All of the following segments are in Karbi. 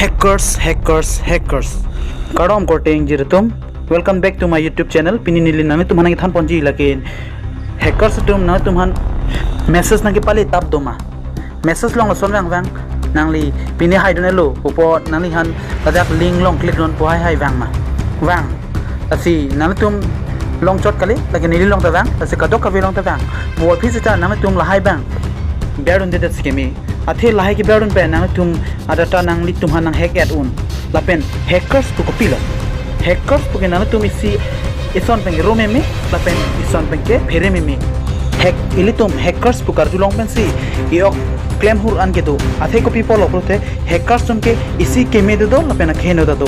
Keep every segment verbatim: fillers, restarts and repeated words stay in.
Hackers, hackers, hackers. Kardom korte ingjir atum. Welcome back to my YouTube channel. Pini neli nanglitum aphan nangthan ponji lake hackers atum nanglitum aphan message nangkepale tap do ma. Message along lason vang vang. Nangli pine haidun-elo pupo, nangliphan ladak link along click dunpo hai hai vang ma. Vang. Lasi nanglitum along chot kali, lake neli along ta vang, lasi kadokave along ta vang. Puvoiphit seta nanglitum lahai abang berdunde det si keme. Athe lahai keberdun pen nanglitum adata nanglitum aphan nang hack et un. Lapen hackers pu kopilo? Hackers pu ke nanglitum isi ison pen ke ro meme, lapen ison pen ke phere meme. Hack, ilitum hackers pu karjulong pensi i-ok klem hur an kedo. Athe kopi pulo pulote hackers atum ke isi keme do do, lapen akeheno ta do.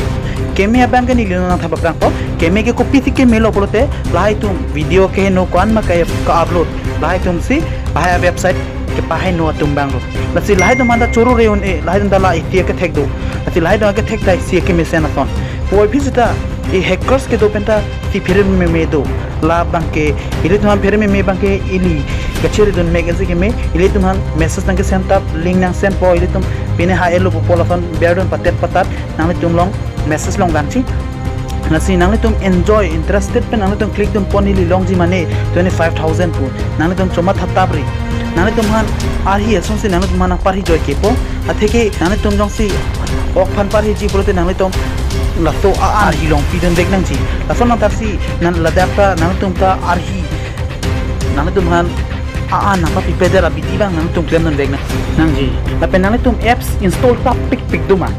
Keme abang ke neli nangthan paprangpo. Keme ke kopisi kemelo pulote, lahai atum video keheno ko-an ma ka, ka-upload, lahai atum si lahai website kepaheno atum abang lo. Lasi lahai atum aphan ta choro re un-e, lahai atum ta la isi akethek do. Lasi lahai atum akethek ta isi akemesen ason. Puvoiphit seta i hackers kedo pen ta si phere meme do. Labang ke, ilitum aphan phere meme abang ke ili kachere dun mek esi keme, ilitum aphan message nangke send tap, link nang send po, ilitum pine hai-elo pupo lason berdun patet patat, nanglitum along message along vangji. Lasi nanglitum enjoy, interested pen nanglitum click dun pon, ili longji mane twenty-five thousand pu. Nanglitum chomatha tap ri. Nanglitum aphan arhi asonsi nanglitum aphan nangparhi joi kepo. Atheke nanglitum jongsi ok aphan parhiji pulote nanglitum laso a-an arhi along pidun vek nangji. Lason nang tarsi nang ladak ta nanglitum ta arhi nanglitum aphan a-an nangpapipedet abidi abang nanglitum klemdun vek nang, nangji. Lapen nanglitum apps install tap pikpik do ma?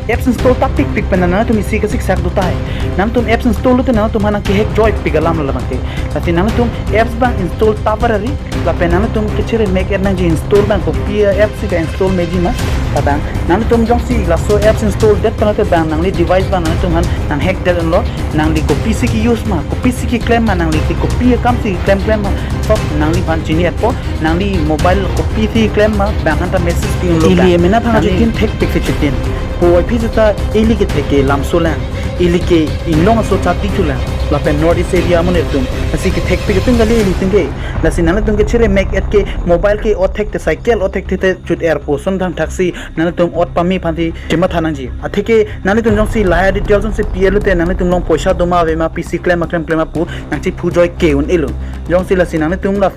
Apps install tap pikpik pen nanglitum isi kasiksak do tahai. Nanglitum apps install lote nanglitum aphan nangkehack joipik alam lo labang ke. Lasi nanglitum apps abang install tap varari, lapen nanglitum kachere mek et nangji, install abang kopi apps si ka-install meji ma. Padang nanglitum jongsi laso apps install det pen lote abang nangli device abang nanglitum aphan nang hack det unlo. Nangli kopisi ke-use ma, kopisi keklem ma, nangli si kopi akam si klem klem ma, sob nangliphan chini etpo. Nangli mobile kopisi klem ma, abang aphan ta message pi unlo. Ili bang emena thang nangli chitin thekpik si chitin. Puvoiphit seta ili kethek ke lamso lang, ili ke inglong aso chati chulang, lapen North East area amonit atum. Lasi kethekpik atum kali ilitum ke. Lasi nanglitum kachere mek et ke mobile ke othek te, cycle othek te te chut erpo ason thangthak si nanglitum ot pame aphan si chematha nangji. Atheke nanglitum jongsi lahai details jongsi pi-et lote nanglitum along poisa do ma ave ma, pisi klem ma klem klem ma pu nangchiphu joi ke un-elo. Jongsi lasi nanglitum la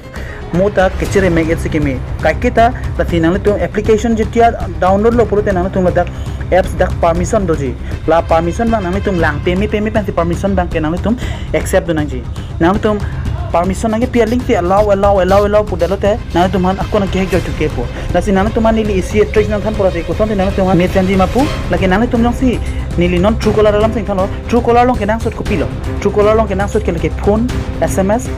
mo ta kachere mek et si keme. Kaike ta lasi nanglitum application jetia download lo pulote nanglitum ladak apps dak permission doji. La permission abang nanglitum lang peme peme pensi permission abang ke nanglitum accept dun nangji. Nanglitum permission nangkepi aling si allow, allow, allow, allow pu det lote nanglitum aphan ako nangkehack joi thuke po. Lasi nanglitum aphan neli isi trick nangthan pulote kosonsi nanglitum aphan mesen ji ma pu. Lake nanglitum jongsi neli non Truecaller alam si nangthanlo. Truecaller along kenangsot kopilo? Truecaller along kenangsot ke lake phone, S M S,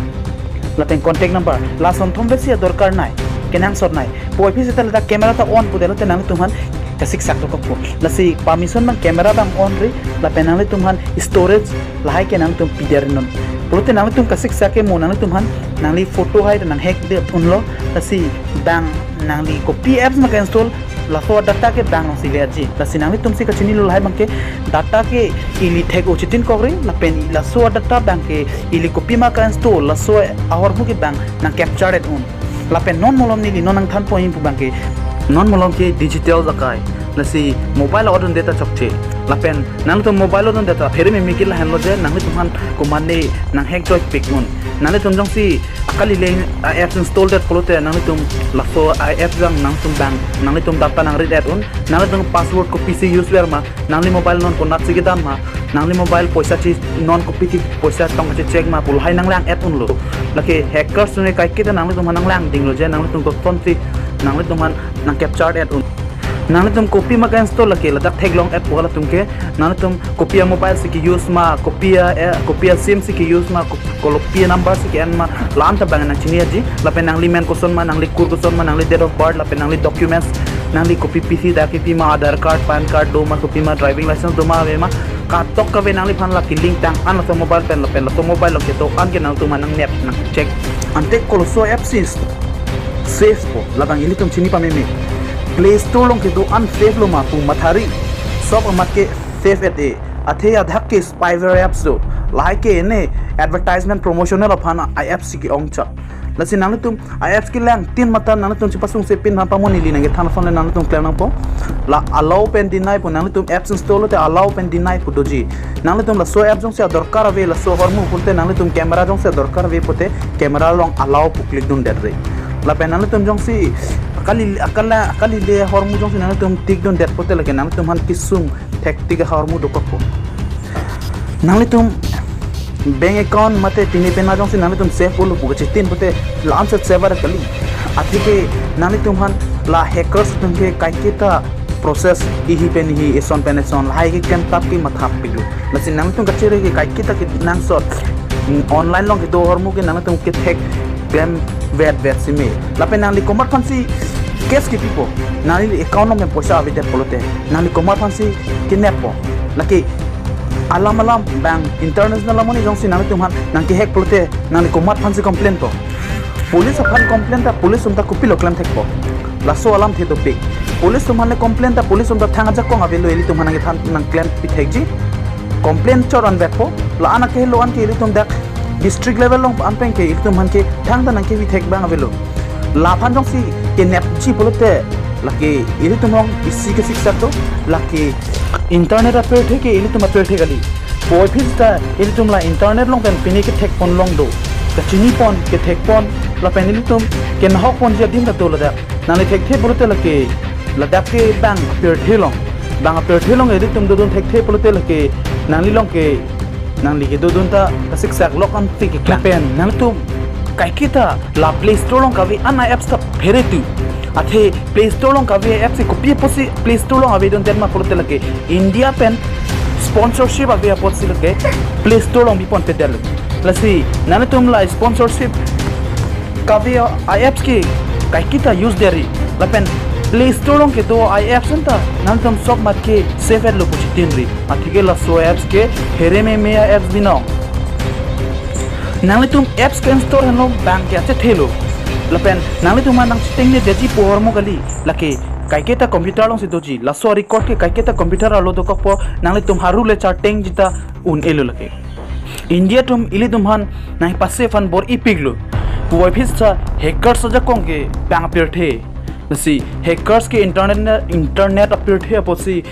lapen contact number. Lason thom besi adorkar nai, kenangsot nai. Puvoiphit seta ladak camera ta on pu det lote nanglitum aphan kasiksak dokok po. Lasi permission abang camera abang on ri, lapen nanglitum aphan storage lahai ke nanglitum pidet non. Pulote nanglitum kasiksak ke mo nanglitum aphan nangli photo hai nang hack det unlo. Lasi abang nangli kopi apps ma ka-install, laso data ke abang along si lerji. Lasi nanglitum si kachinilo lahai abang ke data ke ili thek-o chitin kokri, lapen laso data abang ke ili kopi ma ka-install, laso ahormu ke abang nang capture et un. Lapen non malom neli non nangthan pon pu abang ke, non malom ke digital akai. Lasi mobile odun det ta chokche. Lapen nanglitum mobile odun det ta phere meme ke lahenlo je, nanglitum aphan komane nang hack joipik un. Nanglitum jongsi akali le a apps install det pulote nanglitum laso a apps abang nanglitum abang nanglitum data nang read et un. Nanglitum password kopisi use ver ma, nangli mobile non konat si kedam ma, nangli mobile poisa chi non kopisi poisa tong kachecheck ma pu lahai nang lang et unlo. Lake hackers ne kaike ta nanglitum aphan nang lang dinglo je nanglitum kosonsi nanglitum aphan nang capture et un. Nanglitum kopi ma ka-install lake ladak theklong et pu halatum ke, nanglitum kopi a-mobile si ke-use ma, kopi a, eh, kopi a-sim si ke-use ma, ko-, kopi a-number si ke-en ma, la-an ta abang nang chini aji. Lapen nangli men koson ma, nangli kur koson ma, nangli date of birth, lapen nangli documents, nangli kopi pisi dak kepi ma, Aadhaar card, PAN card do ma, kopi ma driving license do ma ave ma, kadokave nangliphan lake link tang an laso mobile pen, lapen laso mobile along kedo an ke nangtum nang nep nang check. Ante koloso apps si safe po, labang ilitum chini pameme. Play Store along kedo an safe lo ma pu mathari. Sob amat ke safe et-e. Athe adak ke spyware apps do. Lahai ke ne advertisement promotional aphan a-apps si ke-ong chak. Lasi nanglitum a-apps kelang tin mata nanglitum chepasung sepin aphan pamo neli nangkethan ason le nanglitum klem nangpo. La allow pen deny pu, nanglitum apps install te allow pen deny pu doji. Nanglitum laso app jongsi adorkar ave, laso ahormu pulote nanglitum camera jongsi adorkar ave pulote camera along allow pu click dundet re. Lapen nanglitum jongsi akali, akala, akali le ahormu jongsi nanglitum tick dundet pulote lake nanglitum aphan kesung thektik ahormu dokokpo. Nanglitum bank account mate pine pena jongsi nanglitum save olo pu kachitin pulote la-an set save ra kali. Atheke nanglitum aphan la hackers atum ke kaiketa process ihi pen ihi, eson pen eson, lahai ke klem tap ke matha piklo. Lasi nanglitum kachere ke kaiketa kenangsot, mm, online along kedo ahormu ke nanglitum kethek klem vet vet si me. Lapen nangli komat aphansi case kepipo, nangli account along pen poisa avedet pulote nangli komat aphansi keneppo? Lake alam alam bang international amonit jongsi nanglitum aphan nangkehack pulote nangli komat aphansi complain po? Police aphan complain ta police atum ta kopilo klem thekpo? Laso alamthe dopik. Police atum aphan le complain ta police atum ta thang ajakong avelo, ilitum aphan nangkethan nangklem pithekji. Complain chot an vetpo. La-an akehelo an ke ilitum dak district level along an pen ke ilitum aphan ke thangta nangkepi thek abang avelo. Laphan jongsi kenepji pulote lake ilitum along isi kesiksak do, lake internet apirthe ke ilitum apirthe kali. Puvoiphit ta ilitum la internet along pen pine kethekpon along do, kachinipon, kethekpon, lapen ilitum kenahokponji adim ta do ladak. Nangli thekthe pulote lake ladak ke bang apirthe along, bang apirthe along ilitum dodun thekthe pulote lake nangli along ke, nangli kedodun ta kasiksak lok an tik ke klem pen. Nanglitum kaiketa la Play Store along kave an a-apps ta pheretu. Athe Play Store along kave a-apps ke kopi apotsi Play Store along avedundet ma pulote lake India pen sponsorship ave apotsi lake Play Store along biponpedet lo. Lasi nanglitum la sponsorship kave a-apps ke kaiketa use det ri, lapen Play Store along kedo a-apps anta nanglitum sok mat ke save lo pu chitin ri. Atheke laso apps ke pherememe a-apps binong. Nanglitum apps ke install henlo bang ke achethelo. Lapen nanglitum aphan nangchitengnedetji pu ahormu kali. Lake kaiketa computer alongsi doji. Laso record ke kaiketa computer arlo dokokpo, nanglitum haru le chartengji ta un-elo lake. India atum ilitum aphan nangpase aphan bor-ipiklo. Puvoiphit ta hackers ajakong ke bang apirthe. Lasi hackers ke internet, internet apirthe apotsi,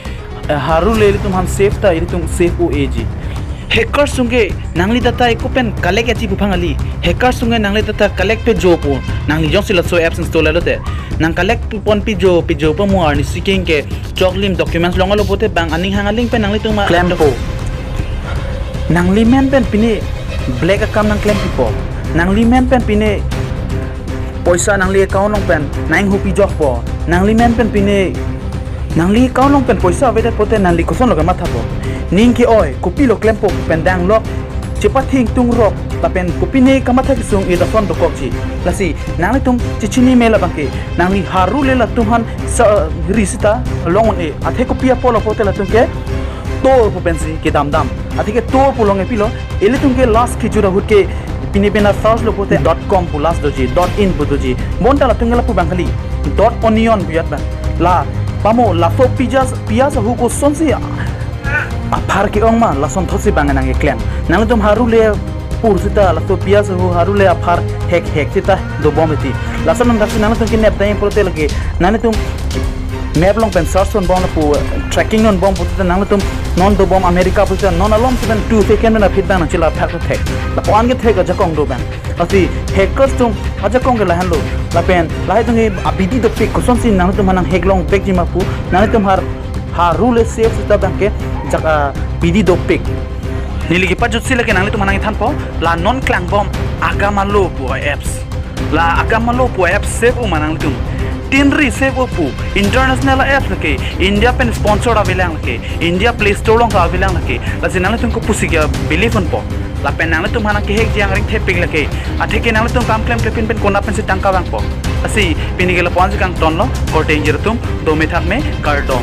eh, haru le ilitum aphan save ta ilitum save un-eji. Hackers atum ke nangli data eko pen collect etji pu aphan kali. Hackers atum ke nangli data collect pejo pu. Nangli jongsi laso apps install lote nang collect ponpejo, pejo pamo arnisi keng ke choklim documents longlo pulote bang aning hang aling pen nanglitum ma klempo. Nangli men pen pine black account nangklempipo. Nangli men pen pine poisa nangli account along pen nang-inghu pijokpo. Nangli men pen pine nangli account along pen poisa avedet pulote nangli kosonlo kamathapon? Ning ke-oi, kopilo klempo pen danglok, chepathingtung rok, lapen kopine kamatha kesung-et ason dokokji. Lasi nanglitum chechini me labang ke, nangli haru le latum aphan sa, ri sita long un-e. Athe kopi apotlo pulote latum ke Tor pu pensi kedam dam. Atheke Tor pu along ke pilo, ilitum ke last kejut ahut ke pine pena search lo pulote dot com pu last doji, dot in pu doji. Bonta latum ke lapu abang kali, dot onion pu jat abang. La pamo laso piyaj, piyaj ahu kosonsi aphar ke-ong ma, lason thotsi abang nangkeklem. Nanglitum haru le pur sita laso piyaj ahu haru le aphar hek hek sita dobom iti. Lason nangdaksi nanglitum kenep dai pulote lake nanglitum map along pen search dunbom lapu, tracking dunbom pulote nanglitum non dobom America pulote non alom si pen two second pen aphi abang nangchila thak thek. Lapu-an kethek ajakong do abang. Lasi hackers atum ajakong ke lahenlo. Lapen lahai atum ke abidi dopik, kosonsi nanglitum aphan nang-hack longvekji ma pu, nanglitum har, haru le save sita abang ke jak, ah, bidi dopik. Neli kepajutsi lake nanglitum aphan nangkethanpo, la non klangbom Agamalo pu apps. La Agamalo pu apps save un ma nanglitum? Tin ri save un pu, international apps lake, India pen sponsor avelang lake, India Play Store along ta avelang lake. Lasi nanglitum kopusi ke believe unpo? Lapen nanglitum aphan nangkehackji angring thepik lake. Atheke nanglitum kam klemkle pin pen konat pensi tangka vangpo? Lasi pini ke lapu-ansi kangtonlo, korte ingjir atum, dome thakme, kardom.